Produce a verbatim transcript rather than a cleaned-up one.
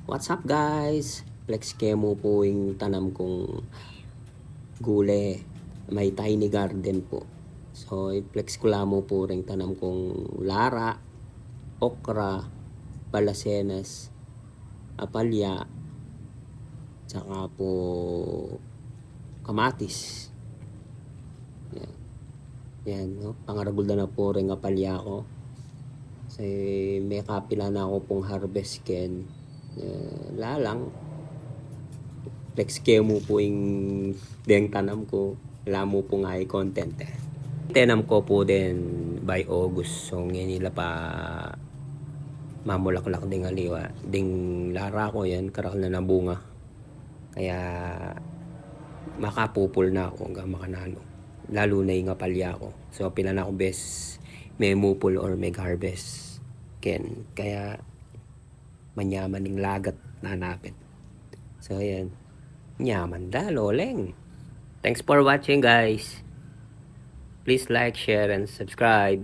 What's up, guys? Flex ke mu pu ing tanam kung gule, may tiny garden pu. So, i-flex ku la mu pu ring tanam kung lara, okra, balasenas, apalya, tsaka pu kamatis. Yan. Yan, no? Pangaragul da na pu ring apalya ku. Kasi mekapila na ku pung harvest ken. Eh, lalang. Flex ke mu pu ing deng tanam ku. Ala mu pung content, eh. Tenam ku pu den by August. So, ngeni la pa mamulaklak ding aliwa. Ding lara ku yan, karakal na nabunga. Kaya makapupul na ku anggang makananu. Lalu na ing apalya ku. So, pila na kung beses memupul or meg-harvest ken. Kaya manyaman ing lagat nanapit. So, yan. Nyaman da, loleng. Thanks for watching, guys. Please like, share, and subscribe.